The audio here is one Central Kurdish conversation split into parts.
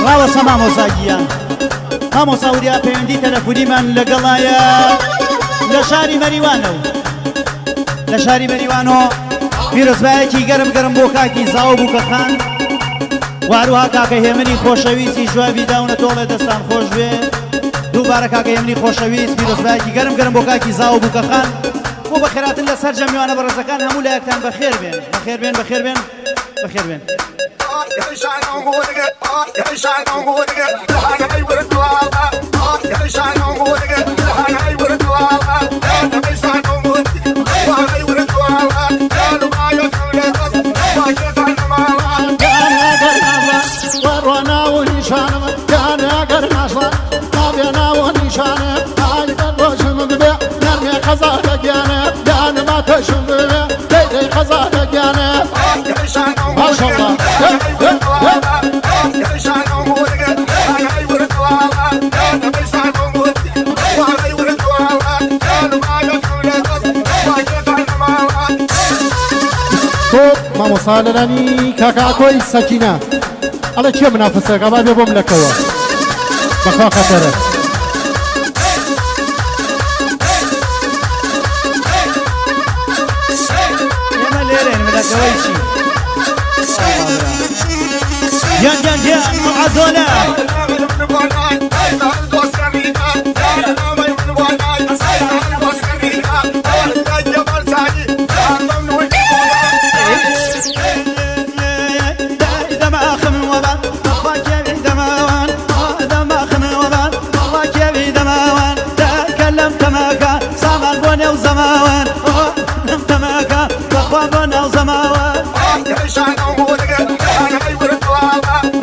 ڕاوەسە مامۆستا گیان، مامۆستا وریا پەیوەندی تەلەفۆنیمان لەگەڵایە لە شاری مەریوانەوە، لە شاری مەریوانەوە. پیرۆزبایەکی گەرم گەرم بۆ کاکی زاو بووکەخان و هەروەها کاکە هێمنی خۆشەویستی جوابی داونە تۆڵێ، دەستان خۆش بێ. دووبارە کاکە هێمنی خۆشەویست، پیرۆزبایەکی گەرم گەرم بۆ کاکی زاو بووکەخان بۆ بەخێراتن لە سەرجەم میوانە بەڕێزەکان. هەموو لایەکتان بەخێر بێن، بەخێر بێن، بەخێر بێن، بەخێر بێن. مامۆستا لەلانی کاکاکۆی سەکینە ئەڵێ کێ منافسەکە با بێ بۆم لەکەوە، بەخوا خەتەرە. ئێمە لێرەین، ملەکەوەی چی؟ گیان گیان گیان ئەو عەزۆلە.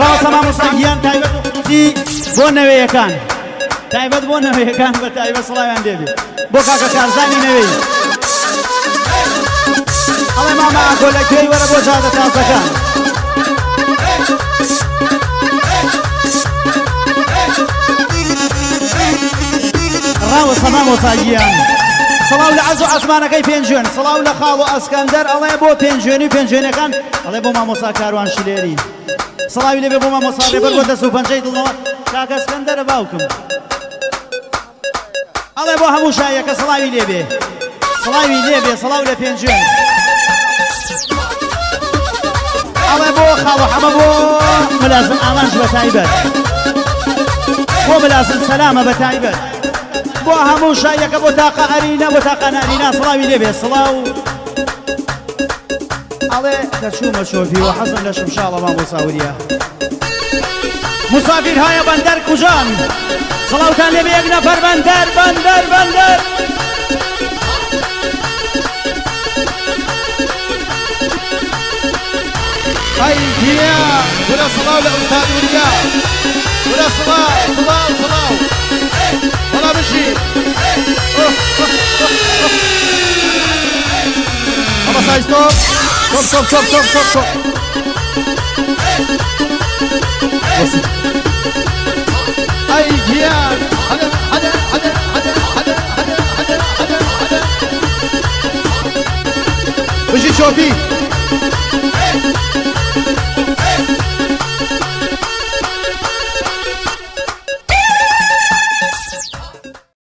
ڕاستە مامۆستا گیان، تایبەت و خصوصی بۆ نەوەیەکان، تایبەت بۆ نەوەیەکان بە تایبەت سڵاویان لێبێ بۆ کاکە کارزانی نەوەی. ئەڵێ ماما ئاکۆ لە کوێی؟ وەرە بۆ جادە تازەکان. ڕاوەستە مامۆستا گیان، سڵاو لە عەز و عەسمانەکەی پێنجوێن، سڵاو لە خاڵ و ئەسکەندەر، ئەڵێ بۆ پێنجوێنی و پێنجوێنەکان، ئەڵێ بۆ مامۆستا کاروان شلێری سڵاوی لێبێ، بۆ مامۆستا ڕێبەر بۆ دەست و پەنجەی دڵنەوە کاکە ئەسکەندەرە باوکم. ئەڵێ بۆ هەموو شایەکە سڵاوی لێبێ، سڵاوی لێبێ، سڵاو لە پێنجوێن. ئەڵێ بۆ خاڵ و حەمە، بۆ ملازم ئامانج بە تایبەت، بۆ ملازم سەلامە بە تایبەت، بۆ هەموو شایەکە، بۆ تاقە ئەرینا، بۆ تاقە نارینا سڵاوی لێبێ. سڵاو. ئەڵێ دەچوومە چۆپی و حەزم لە شمشاڵە. مامۆستا وریا مسافیر های بەندەر کوژان، سڵاوتان لێبێ. یەک نەفەر بەندەر، بەندەر، بەندەر. ئەی گیا ورە، سڵاو لە ئوستاد وریا، ورە سڵاو، سڵاو، سڵاو، وەڵا بژی. مامۆستا stop stop stop stop stop stop stop. ئەی گیان، هەدە هەدە هەدە هەدە هەدە هەدە هەدە هەدە هەدە. بژی چۆپی.